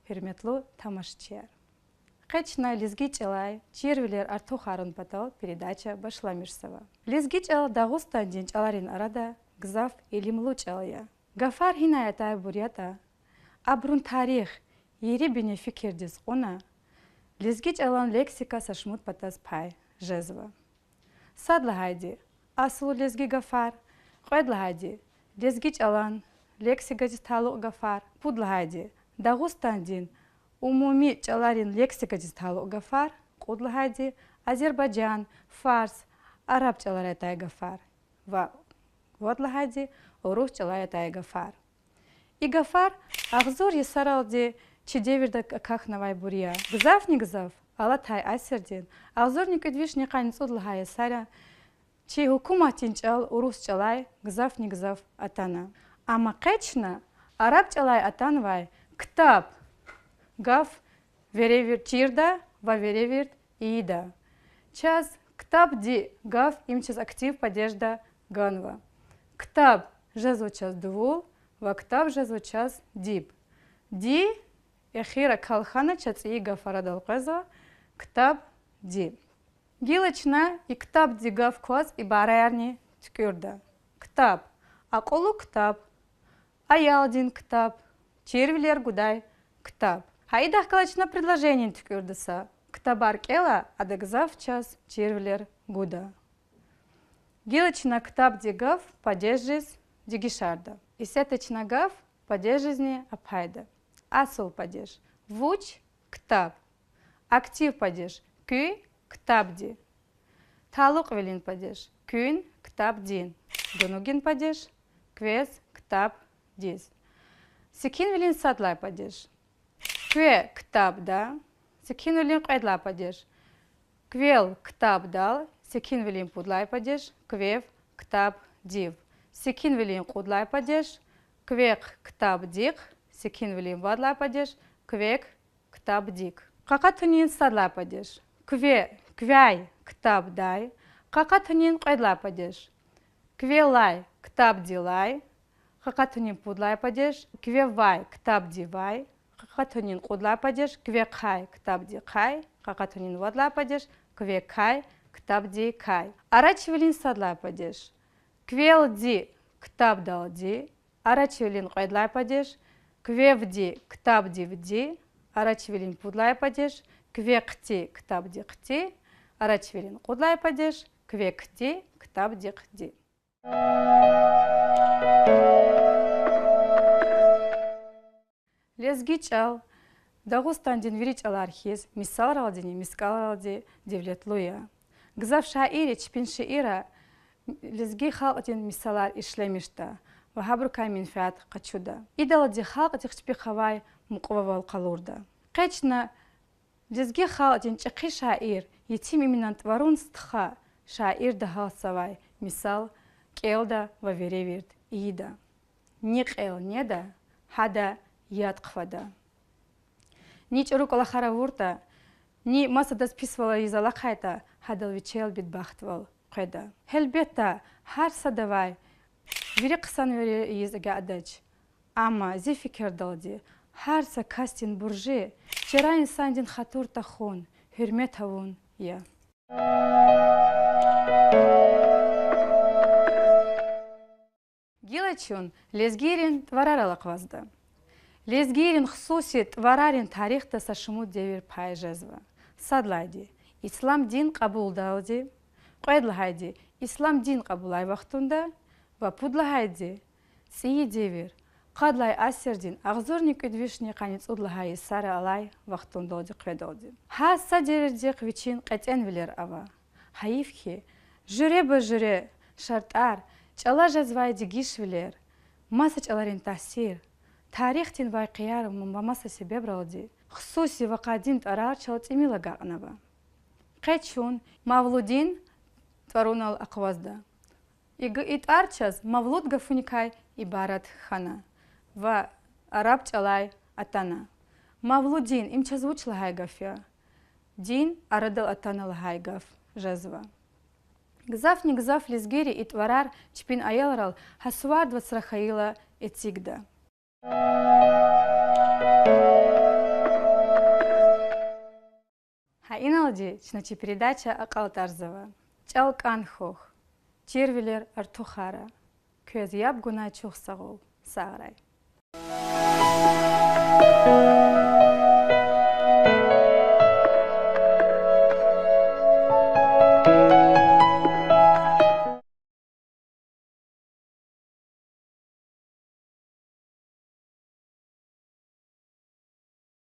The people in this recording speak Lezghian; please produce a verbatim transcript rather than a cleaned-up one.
Гьуьрметлу тамашачияр! Къе чна лезги чӀалай чирвилер артухарун патал передача башламишзава. Лезги чӀал Дагъустандин чӀаларин арада гзаф илимлу чӀал я. Гафар гьинай атайбур ятӀа, абурун тарих, ерибини фикирдиз кьуна, лезги чӀалан лексика са шумуд патаз пай жезва. Сад лагьайди— аслу лезги гафар, кьвед лагьайди— лезги чӀалан лексикадиз талукь гафар, пуд лагьайди— Дагъустандин умуми чӀаларин лексикадиз талукь гафар, кьуд лагьайди— азербайжан, фарс, араб чӀаларай атай гафар ва вад лагьайди— урус чӀалай атай гафар. И гафар агъзур йисаралди чи девирда акахьнавайбур я. Гзафни-гзаф алатай асирдин агъзурни кӀуьд вишни къанни цӀуд лагьай йисара чи гьукуматдин чӀал урус чӀалай гзафни-гзаф атана. Амма къе чна араб чӀалай атанвай ктаб гаф веревирд чирда ва веревирд ийида. Чаз ктабди гаф им чаз актив падежда ганва. Ктаб жезва чаз дувул ва ктаб жезва чаз диб. Ди эхир акал хьана, чаз цӀийи гаф арадал къвезва: ктабди. Гила чна и ктабди гаф кваз ибараярни туькӀуьрда. Ктаб— акьуллу ктаб, аялдин ктаб, чирвилер гудай ктаб. Гьа идахъ галаз чна предложенини туькӀуьрда са: ктабар кӀела, ада гзаф чаз чирвилер гуда. Гила чна ктабди гаф падежриз дегишарда. Исятда чна гаф падежризни ахъайда. Асул падеж— вуч? Ктаб. Актив падеж— куь ктабди. Талукьвилин падеж— куьн ктабдин. Гунугин падеж— квез ктабдиз. Секинвилин сад лагьай падеж— кве ктабда. Секинвилин кьвед лагьай падеж— квел ктабдал. Секинвилин пуд лагьай падеж— квев ктабдив. Секинвилин кьуд лагьай падеж— квехъ ктабдихъ. Секинвилин вад лагьай падеж— квек ктабдик. Къакъатунин сад лагьай падеж— кве— квяй ктабдай. Къакъатунин кьвед лагьай падеж— квелай ктабдилай. Къакъатунин пуд лагьай падеж— квевай ктабдивай. Къакъатунин кьуд лагьай падеж— квехъай ктабдихъай. Къакъатунин вад лагьай падеж— квекай ктабдикай. Арачивилин сад лагьай падеж— квелди ктабдалди. Арачивилин кьвед лагьай падеж— квевди ктабдивди. Арачивилин пуд лагьай падеж— квехъди ктабдихъди. Арачивилин кьуд лагьай падеж— квекди ктабдихъди. Лезги чӀал Дагъустандин вири чӀалар хьиз мисалралдини мискӀалралди девлетлу я. Гзаф шаирри чпин шиирра лезги халкьдин мисалар ишлемишда ва гьабурукай менфят къачуда. Идалди халкьдихъ чпихъ авай мукьвавал къалурда. Къе чна лезги халкьдин чӀехи шаир Етим Эминан тӀварун стха, шаирда гьалтзавай мисал кӀелда ва веревирд ийида. Ни кьел неда, гьада яд хъфада. Ни чӀуру кӀвалахар авуртӀа, ни масадаз писвал ийиз алахъайтӀа, гьадал вичел бедбахтвал къведа. Гьелбетда, гьар садавай вири хъсанвилер ийиз агакьдач. Амма зи фикирдалди, гьар са касдин буржи чара инсандин хатур тахун, гьуьрмет авун я. Гила чун лезгийрин тӀварарал акъвазда. Лезгийрин хсуси тӀварарин тарихда са шумуд девир пай жезва. Сад лагьайди— ислам дин кьабулдалди, кьвед лагьайди— ислам дин кьабулай вахтунда ва пуд лагьайди— цӀийи девир, къад лагьай асирдин агъзурни кӀуьд вишни къанни цӀуд лагьай йисара алай вахтундалди-хъведалди. Гьар са девирдихъ вичин кьетӀенвилер ава. Гьайиф хьи, жуьреба-жуьре шартӀар, чӀала жезвай дегишвилер, маса чӀаларин таъсир, тарихдин вакъиаяр ва маса себебралди хсуси ва къадим тӀварар чал тӀимил агакьнава. Къе чун Мавлудин тӀварунал акъвазда. И г-, и тӀвар чаз мавлуд гафуникай ибарат хьана ва араб чӀалай атана. Мавлудин— им чаз вуч лагьай гаф я? Дин арадал атана лагьай гаф жезва. Гзафни-гзаф лезгийри и тӀварар чпин аялрал гьа суварда вацра хьайила эцигда. Гьелбетда, чна чи передача акьалтӀарзава. ЧӀал кӀан хьухь, чирвилер артухара. Квез яб гунай чухсагъул, сагърай.